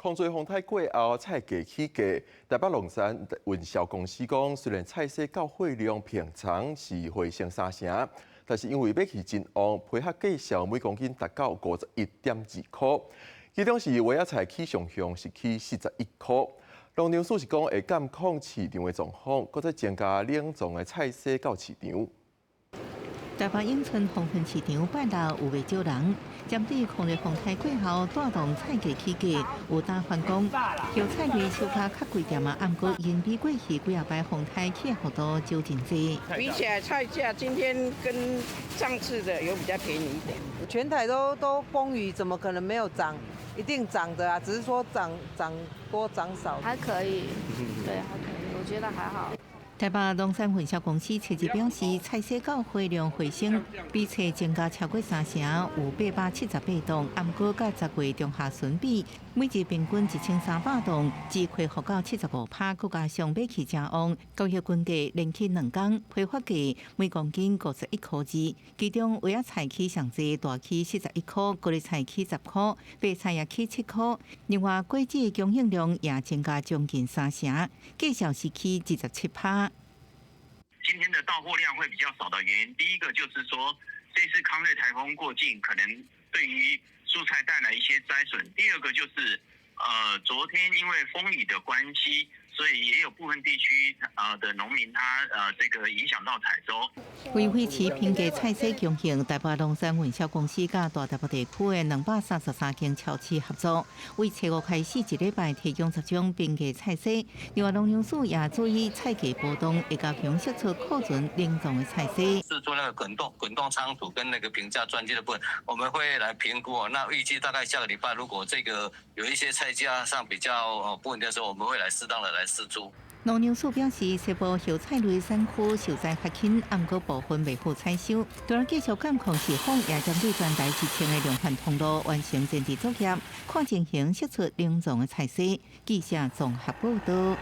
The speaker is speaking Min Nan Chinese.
空濟風颱過後，菜價起價。台北龍山運銷公司講，雖然菜蔬到貨量平常是回升三成，但是因為買氣真旺，批發價數每公斤達到51.2箍。其中是萵仔菜起上凶是起41箍。農糧署是講會監控市場的狀況，閣再增加冷藏的菜蔬到市場。台北永春豐春市場拜六有袂少人，針對抗熱風颱過後帶動菜價起價，有打翻講，葉菜類收較較貴點仔，毋過因比過去幾仔擺風颱起幅度少真濟。比起來菜價，今天跟上次的有比較便宜一點。全台都風雨，怎麼可能沒有漲？一定漲的啊，只是說漲漲多漲少。還可以，對，還可以，我覺得還好。台北農產運銷公司初日表示，菜蔬到貨量回升，比初增加超過三成，有878棟。毋過佮10月中下旬比，每日平均1300棟，只恢復到75%。閣加上買氣誠旺，九月均價連起2工，批發價每公斤51箍2。其中萵仔菜起上濟，大起41箍，高麗菜起10箍，白菜也起7箍。另外，果子供應量也增加將近三成，價數是起27%。今天的到貨量會比較少的原因，第一個就是說，這次康瑞颱風過境，可能對於蔬菜帶來一些災損。第二個就是，昨天因為風雨的關係，所以也有部分地區的農民他這個影響到採收。為維持平價菜蔬供應，台北龍山運銷公司佮大台北地區的233間超市合作，為初五開始一禮拜提供10種平價菜蔬。另外，農糧署也注意菜價波動，會加強釋出庫存冷藏的菜蔬。是做那個滾動倉儲跟那個平價專機的部分，我們會來評估哦。那預計大概下個禮拜，如果這個有一些菜價上比較不穩定的時候，我們會來適當的來釋出。農糧署表示，西部葉菜類產區受災較輕，毋過部分未好採收。除了繼續監控市況，也針對全台1000個量販通路完成前置作業，看情形釋出冷藏的菜蔬。記者綜合報道。